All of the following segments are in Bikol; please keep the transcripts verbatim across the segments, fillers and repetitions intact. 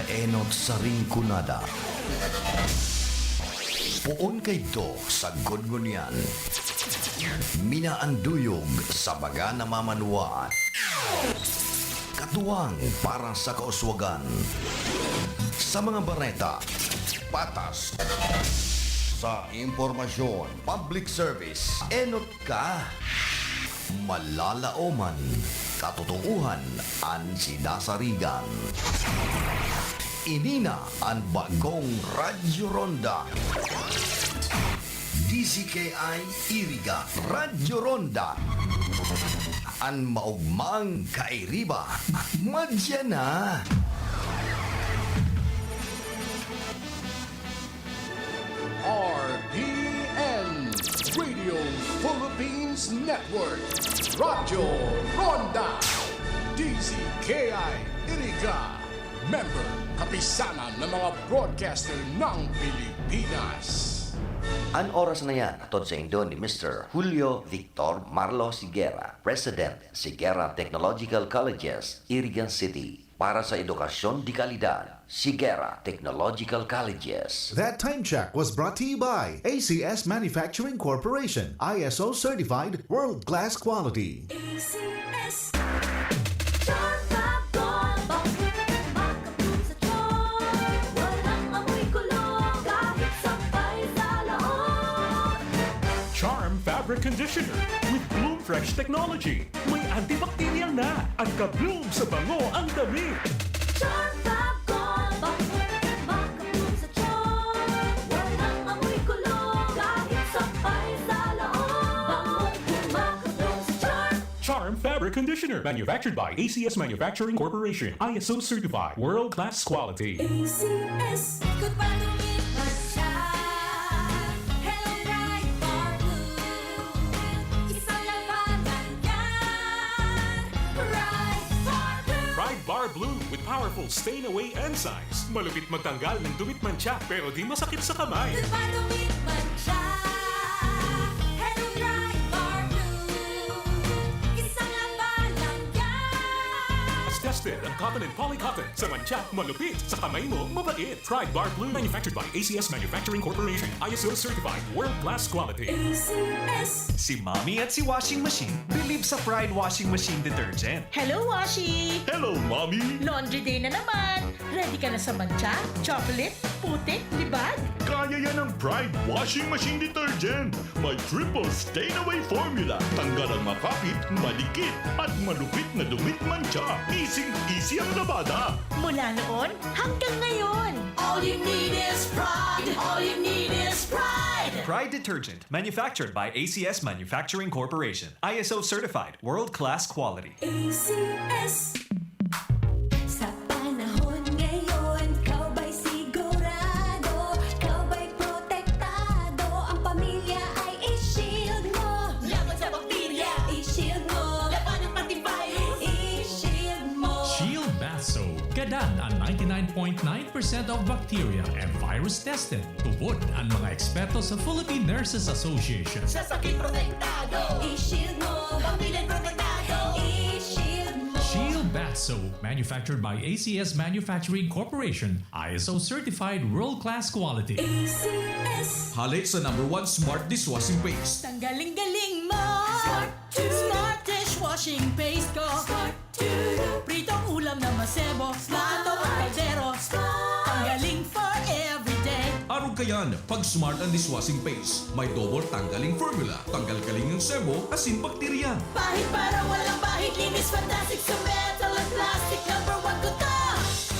Enot sa Rinconada. Poon kaidto sagkod ngunyan. Minaanduyog sa mga namamanwaan. Katuwang para sa kauswagan. Sa mga bareta, patas. Sa impormasyon, public service, enot ka. Malalaoman, katotohanan an sinasarigan. Ini na an bagong Radyo Ronda. D Z K I Iriga, Radyo Ronda. An maogmang kairiba, madya na. R P N, Radio Philippines Network, Radyo Ronda, D Z K I Iriga, member, kapisanan ng mga broadcaster ng Pilipinas. An oras na yan, hatod saindo ni Mister Julio Victor Marlo Sigera, President, Sigera Technological Colleges, Iriga City. Para sa edukasyon de kalidad, Sigera Technological Colleges. That time check was brought to you by A C S Manufacturing Corporation, I S O certified, world-class quality. A C S. Charm Fab Gold, bangko makabloom sa charm. Walang amoy kulog, kahit sampay sa laog. Charm Fabric Conditioner with Bloom Fresh Technology. May antibacterial na. Ang ka-bloom sa bango ang damit. Charm Fab Gold, bangko makabloom sa charm. Walang amoy kulog, kahit sampay sa laog. Bangong makabloom sa charm. Charm Fabric Conditioner, manufactured by A C S Manufacturing Corporation, I S O certified, world-class quality. A C S. Ikot pa, dumit pa siya. Hello, Pride Bar Blue. Isang labanan yan. Pride Bar Blue. Pride Bar Blue with powerful stain away enzymes. Malupit magtanggal ng dumit mantsa, pero di masakit sa kamay. Ikot pa, dumit pa siya. Hello, Pride Bar Blue. Isang labanan yan. Mas tested ang cotton and polycotton. Sa mantsa, malupit. Sa kamay mo, mabait. Pride Bar Blue. Manufactured by A C S Manufacturing Corporation. I S O certified. World class quality. A C S. Si Mommy at si Washing Machine believe sa Pride Washing Machine Detergent. Hello, Washi! Hello, Mommy! Laundry day na naman! Ready ka na sa mantsa, chocolate, putik, libag? Kaya yan ng Pride Washing Machine Detergent. May triple stain away formula. Tanggal ang makapit, madikit, at malupit na dumit mantsa. Easy-easy ang labada. Mula noon hanggang ngayon. All you need is Pride. All you need is Pride. Pride Detergent, manufactured by A C S Manufacturing Corporation. I S O certified, world-class quality. A C S. Sa panahon ngayon, ikaw ba'y sigurado? Ikaw ba'y protektado? Ang pamilya ay i-shield mo. Laban sa bakterya, i-shield mo. Labanan pati virus, i-shield mo. Shield Bath Soap. Gadan an ninety-nine point nine percent of bacteria and virus tested. Tubod an mga eksperto sa Philippine Nurses Association. Sa sakit protektado, i-shield mo. Pamilya protektado, i-shield mo. Shield Bath Soap, manufactured by A C S Manufacturing Corporation, I S O certified world-class quality. A C S. Hale sa number one smart dishwashing paste. Tanggaling-galing mo! Smart! Smart dishwashing paste ko! Smart! Pritong ulam na masebo, plato at kaldero. Tanggaling for everyday. Arog kayan, pag Smart ang dishwashing paste, may double tanggaling formula. Tanggal kaling ang sebo, asin bakterya. Pahid para walang bahid, linis fantastic sa metal at plastic. Number one ko to.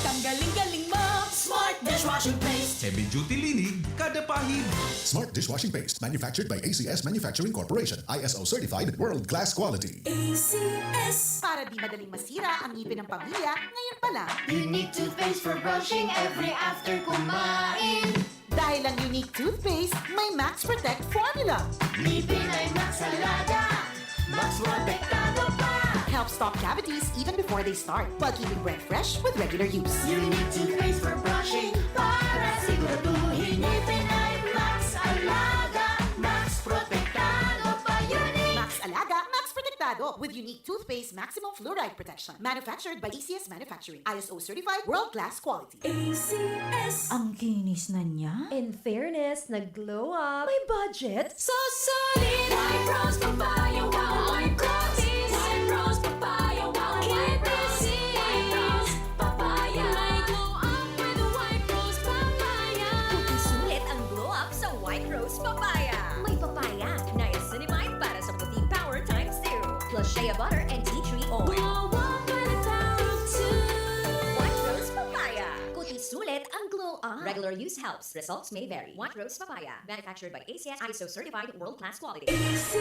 Tanggaling-galing mo, Smart dishwashing paste. Heavy duty linig, kada pahid. Smart dishwashing paste, manufactured by A C S Manufacturing Corporation, I S O certified, world class quality. A C S. Para di madaling masira ang ngipin ng pamilya, ngayon pa lang. Unique toothpaste for brushing every after kumain. Dahil ang Unique toothpaste, may Max Protect formula. Ngipin ay Max Alaga, Max Protektado pa. Helps stop cavities even before they start, while keeping breath fresh with regular use. Unique toothpaste for brushing para siguraduhin. Ngipin ay Max Alaga, Max Protektado pa. Unique. Max Alaga, Max Protektado. with unique toothpaste maximum fluoride protection. Manufactured by A C S Manufacturing. I S O certified, world-class quality. A C S. Ang kinis na niya. In fairness, nag-glow up. May budget? So solid! White Rose Papaya, wow! White Rose! White Rose Papaya, wow! White Rose! White Rose Papaya! May glow up with White Rose Papaya! Sulit ang glow up sa White Rose Papaya. May papaya, niacinamide para sa puti power times two. Plus shea butter and tea tree oil. Glow up with the power of two! White Rose Papaya. Puti sulit ang glow up. Regular use helps. Results may vary. White Rose Papaya. Manufactured by A C S, I S O certified, world-class quality. A C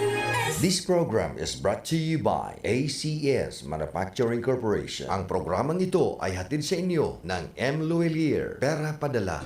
S. This program is brought to you by A C S Manufacturing Corporation. Ang programang ito ay hatid sa inyo ng M. Luelier, Pera Padala.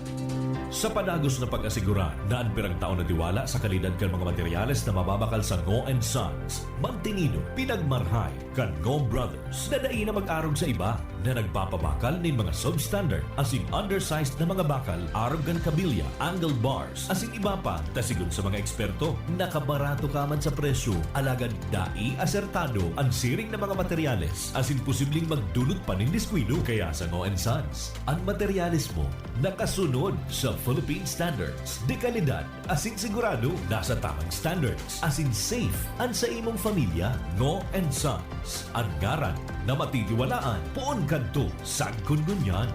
Sa padagos na pag-asigurar na an pirang taon na tiwala sa kalidad kan mga materyales na mababakal sa Ngo and Sons, mantinido, pinagmarhay kan Ngo Brothers na dai na mag-arog sa iba na nagpapabakal nin mga substandard asin undersized na mga bakal arog kan kabilya, angle bars, asin iba pa, ta sigon sa mga eksperto, nakabarato ka man sa presyo, alagad dai asertado an siring na mga materyales asin posibleng magdulot pa nin diskuido. Kaya sa Ngo and Sons, an materyales mo nakasunod sa Philippine standards de kalidad asin sigurado nasa tamang standards asin safe an sa imong pamilya. Ngo and Sons, an ngaran na matitiwalaan poon kadto sagkod ngunyan.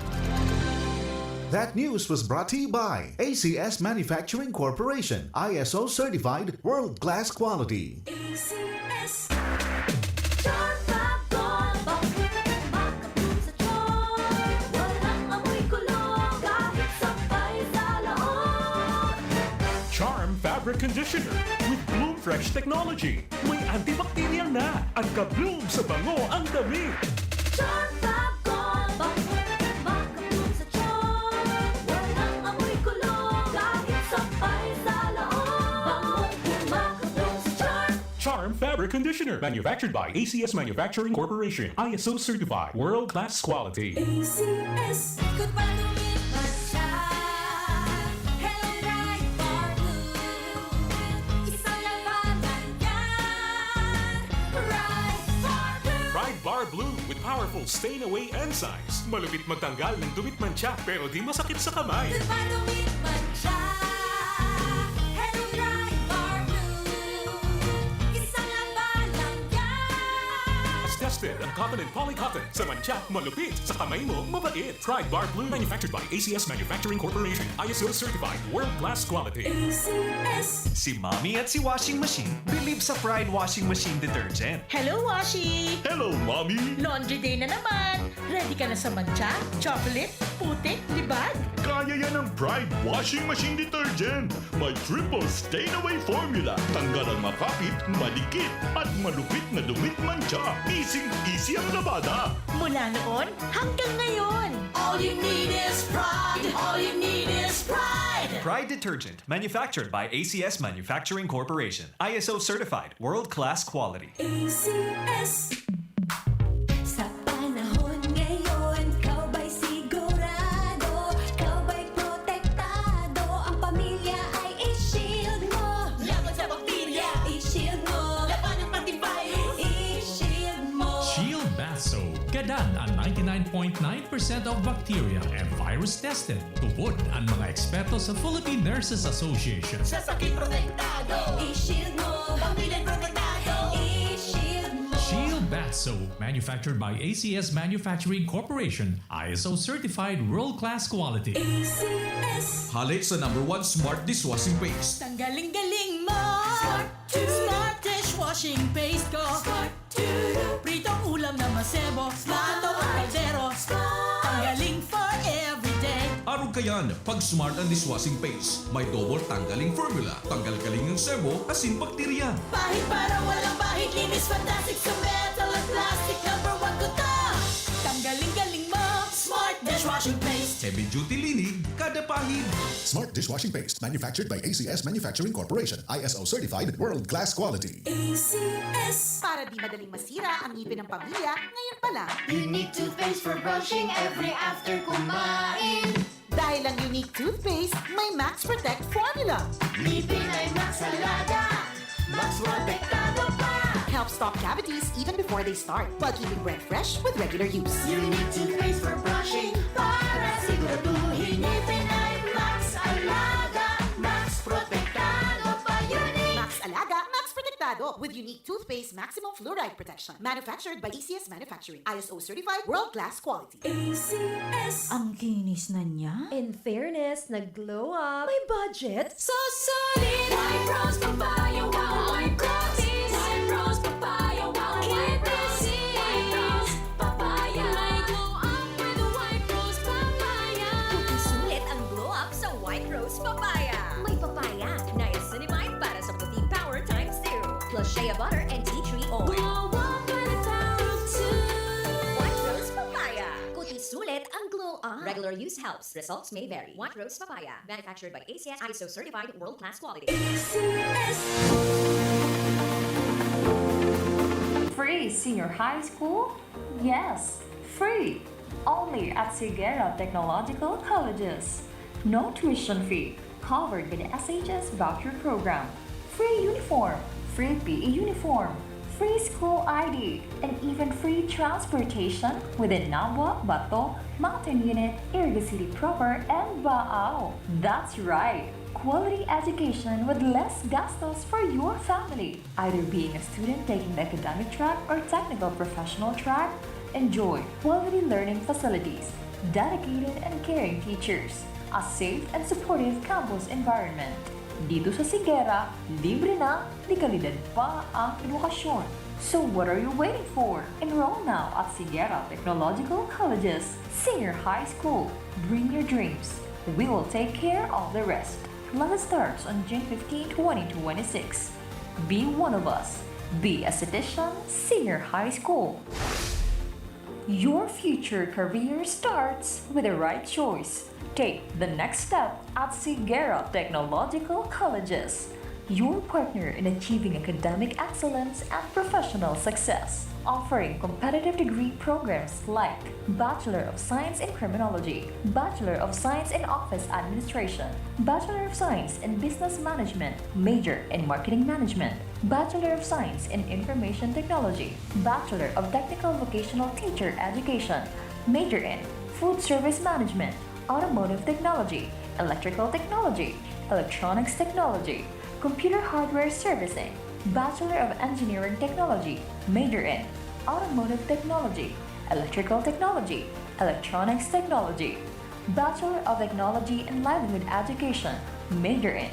That news was brought to you by A C S Manufacturing Corporation, I S O certified, world-class quality. A C S. Charm Fab Gold, bakit makabloom sa charm? Walang amoy kulog, kahit sabay sa loob. Charm Fabric Conditioner with Bloom Fresh Technology. May antibacterial na at ka-bloom sa bango ang damit. Charm Fab Gold, bakit makabloom sa charm? Walang amoy kulog, kahit sabay sa loob. Bangong makabloom sa charm. Charm Fabric Conditioner, manufactured by A C S Manufacturing Corporation, I S O certified, world-class quality. A C S. Ikot pa, lumipat siya. Hello, Pride Bar Blue. Isang labanan yan. Pride Bar Blue. Pride Bar Blue with powerful stain away enzymes. Malupit magtanggal ng dumi at mantsa pero di masakit sa kamay. Ikot pa, lumipat siya. Hello, Pride Bar Blue. Isang labanan yan. Tested ang cotton and poly cotton. Sa mantsa, malupit. Sa kamay mo, mabait. Pride Bar Blue, manufactured by A C S Manufacturing Corporation, I S O certified, world-class quality. A C S. Si Mommy at si Washing Machine believe sa Pride Washing Machine Detergent. Hello, Washi! Hello, Mommy! Laundry day na naman! Ready ka na sa mantsa, chocolate, putik, libag? Kaya yan ng Pride Washing Machine Detergent! May triple stain away formula. Tanggal ang makapit, madikit, at malupit na dumi at mantsa. Easy-easy ang labada. Mula noon hanggang ngayon! All you need is pride. All you need is pride. Pride Detergent, manufactured by A C S Manufacturing Corporation. I S O certified, world-class quality. A C S. Sa panahon ngayon, ikaw ba'y sigurado? Ikaw ba'y protektado? Ang pamilya ay i-shield mo. Laban sa bakterya, i-shield mo. Laban ng antivirus, i-shield mo. Shield Bath Soap. Gadan ang ninety-nine point nine percent of bacteria and virus tested. Tubod ang mga eksperto sa Philippine Nurses Association. Sa sakit protektado, i-shield mo. Pamilya protektado, i-shield mo. Shield Bath Soap, manufactured by A C S Manufacturing Corporation, I S O certified world-class quality. A C S. Hale sa number one smart dishwashing paste. Tanggaling-galing mo! Smart to. Smart dishwashing paste ko! Smart to. Pritong ulam na masebo, plato o kaldero. Tanggaling for everyday. Arog kayan, pag smart ang dishwashing paste. May double tanggaling formula. Tanggal galing ang sebo, asin bakterya. Pahid para walang bahid, linis fantastic sa metal at plastic. Number one ko to. Tanggaling-galing mo. Smart dishwashing paste. Heavy duty linig, kada pahid. Smart dishwashing paste, manufactured by A C S Manufacturing Corporation, I S O certified, world class quality. A C S. Para di madaling masira ang ngipin ng pamilya, ngayon pa lang. Unique toothpaste for brushing every after kumain. Dahil ang Unique Toothpaste may Max Protect Formula. Ngipin ay Max Alaga. Mas protektado pa. Helps stop cavities even before they start, while keeping breath fresh with regular use. Unique toothpaste for brushing para siguraduhin ngipin ay Max Alaga, Max Protektado pa Unique. Max Alaga, Max Protektado with Unique Toothpaste Maximum Fluoride Protection. Manufactured by A C S Manufacturing. I S O certified, world-class quality. A C S. Ang kinis na niya. In fairness, nag-glow up. May budget. So solid! White Rose Papaya, wow! White Rose! White Rose Papaya, wow! White Rose! White Rose Papaya! May glow up with White Rose Papaya! Sulit ang glow up sa White Rose Papaya. May papaya, niacinamide para sa puti power times two. Plus shea butter and tea tree oil. Glow up with the power of two. White Rose Papaya. Puti sulit ang glow up. Regular use helps. Results may vary. White Rose Papaya. Manufactured by A C S, I S O certified, world-class quality. A C S. Free senior high school? Yes, free! Only at Sigera Technological Colleges. No tuition fee, covered by the S H S voucher program. Free uniform, free P E uniform, free school I D, and even free transportation within Nabua, Bato, Mountain Unit, Iriga City Proper, and Baao. That's right! Quality education with less gastos for your family. Either being a student taking the academic track or technical professional track, enjoy quality learning facilities, dedicated and caring teachers, a safe and supportive campus environment. Dito sa Sigera, libre na, de kalidad pa ang edukasyon. So what are you waiting for? Enroll now at Sigera Technological Colleges Senior High School. Bring your dreams. We will take care of the rest. Class starts on June fifteen, twenty twenty-six. Be one of us. Be a Setician Senior High School. Your future career starts with the right choice. Take the next step at Sigera Technological Colleges, your partner in achieving academic excellence and professional success, offering competitive degree programs like Bachelor of Science in Criminology, Bachelor of Science in Office Administration, Bachelor of Science in Business Management, major in Marketing Management, Bachelor of Science in Information Technology, Bachelor of Technical Vocational Teacher Education, major in Food Service Management, Automotive Technology, Electrical Technology, Electronics Technology, Computer Hardware Servicing, Bachelor of Engineering Technology, major in Automotive Technology, Electrical Technology, Electronics Technology, Bachelor of Technology and Livelihood Education, major in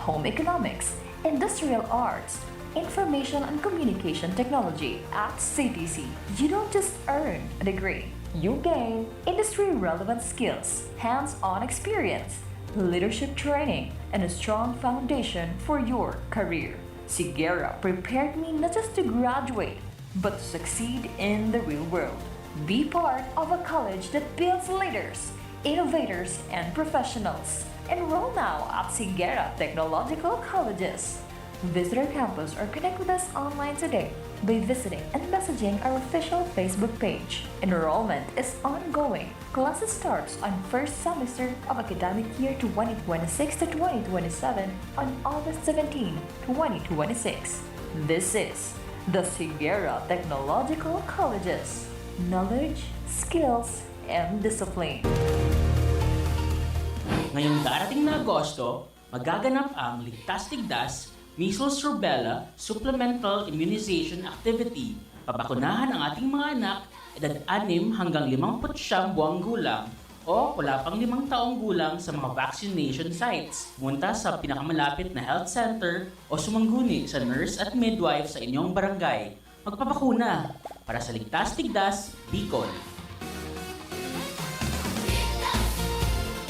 Home Economics, Industrial Arts, Information and Communication Technology at C T C. You don't just earn a degree, you gain industry-relevant skills, hands-on experience, leadership training, and a strong foundation for your career. Sigera prepared me not just to graduate, but to succeed in the real world. Be part of a college that builds leaders, innovators, and professionals. Enroll now at Sigera Technological Colleges. Visit our campus or connect with us online today by visiting and messaging our official Facebook page. Enrollment is ongoing. Classes starts on first semester of academic year twenty twenty-six to twenty twenty-seven on August seventeen, twenty twenty-six. This is the Sigera Technological Colleges. Knowledge, skills, and discipline. Ngayong darating na Agosto, magaganap ang Ligtas Tigdas, Measles Rubella Supplemental Immunization Activity. Pabakunahan ang ating mga anak, edad anim hanggang limampu't siyam buwang gulang o wala pang limang taong gulang sa mga vaccination sites. Pumunta sa pinakamalapit na health center o sumangguni sa nurse at midwife sa inyong barangay. Magpabakuna para sa Ligtas Tigdas, Bicol.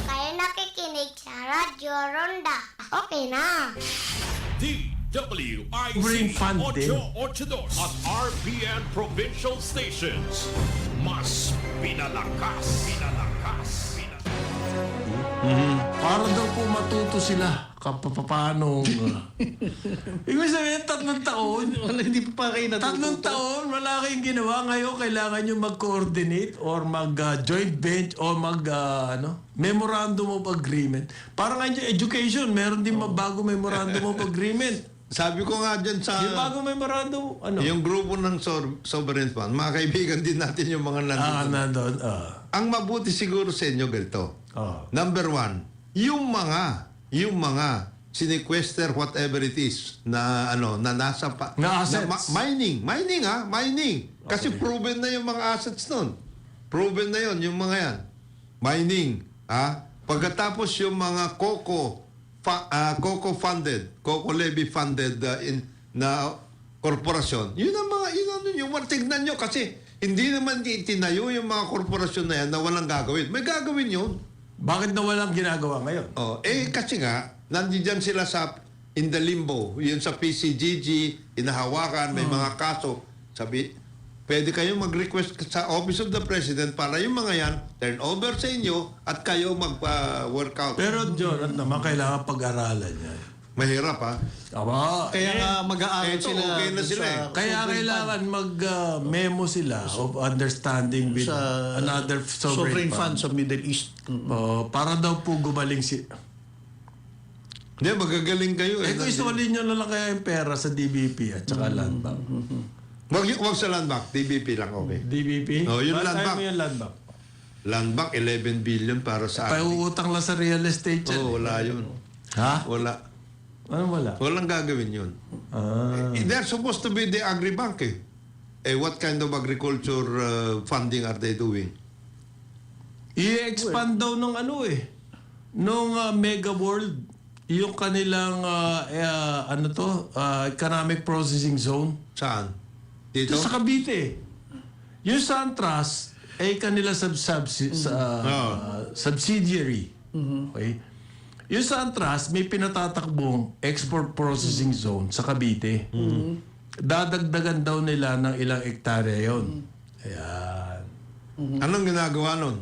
Kayo nakikinig sa Radyo Ronda. Okay na. D W I Green Z Fund din. ocho ocho dos at R P N Provincial Stations. Mas pinalakas, pinalakas, pinalakas. Mhm. Para daw po matuto sila kung paano. Ibig sabihin, tatlong taon. Wala, hindi pa pa kayo natututo. Tatlong taon, wala kayong ginawa. Ngayon, kailangan nyo mag-coordinate or mag-joint venture or mag, ah, ano, memorandum of agreement. Parang nga yung education, meron din mabago memorandum of agreement. Sabi ko nga dyan sa Yung bago memorandum, ano? yung grupo ng so- sovereign fund, mga kaibigan din natin yung mga nandito. Ah, nandun. Ah. Ang mabuti siguro sa inyo, ganito. Ah. Number one, yung mga, yung mga sinequester, whatever it is, na ano, na nasa pa, Na assets. ma- mining, mining ha, mining. Kasi Okay. Proven na yung mga assets nun. Proven na yon, yung mga yan. Mining, ha? Pagkatapos yung mga COCO, fa- ah, COCO funded, COCO levy funded ah, in, na korporasyon. Yun ang mga, yun ang yun, yung tignan nyo kasi hindi naman itinayo yung mga korporasyon na yan na walang gagawin. May gagawin yun. Bakit na walang ginagawa ngayon? Oh, eh kasi nga, nandiyan sila sa in the limbo, yun sa P C G G, inahawakan, may mga kaso. Sabi, pwede kayo mag-request sa Office of the President para yung mga yan, turn over sa inyo at kayo mag-work out. Pero John, at naman kailangan pag-aralan yan. Mahirap ha. Aba, Kaya eh, nga mag-aaral eto, sila. okay na Dun sila sa eh. Kaya sovereign kailangan fund. mag-memo sila of understanding with Sa another sovereign, sovereign fund fund. Sa Middle East. Mm. Oh, para daw po gumaling si... Hindi, magagaling kayo eh. Eh, kung isoli nyo na lang kaya yung pera sa D B P at saka Land Bank. Wag, y- wag sa Land Bank, D B P lang, okay. D B P? Oh, yun, Ba't Land ayaw Bank. mo yung Land Bank? Land Bank, eleven billion para sa Paiuutang lang sa real estate yan. Oo, wala yun. Ha? Wala. Ano wala? Walang gagawin yun. Ah. Eh, they're supposed to be the agribank eh. Eh, what kind of agriculture uh, funding are they doing? I-expand daw ng ano eh. Nung ah, Mega World, yung kanilang ah, eh, ah, ano to, ah, economic processing zone. Saan? Ito Dito? Sa Cavite. Yung Santras, eh kanila sub, sub, sa, Oo. ah, subsidiary. Okay? Yung Santras, may pinatatakbong export processing zone sa Cavite. Dadagdagan daw nila ng ilang ektarya yon. Ayan. Anong ginagawa nun?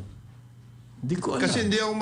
Di ko alam. Kasi hindi ako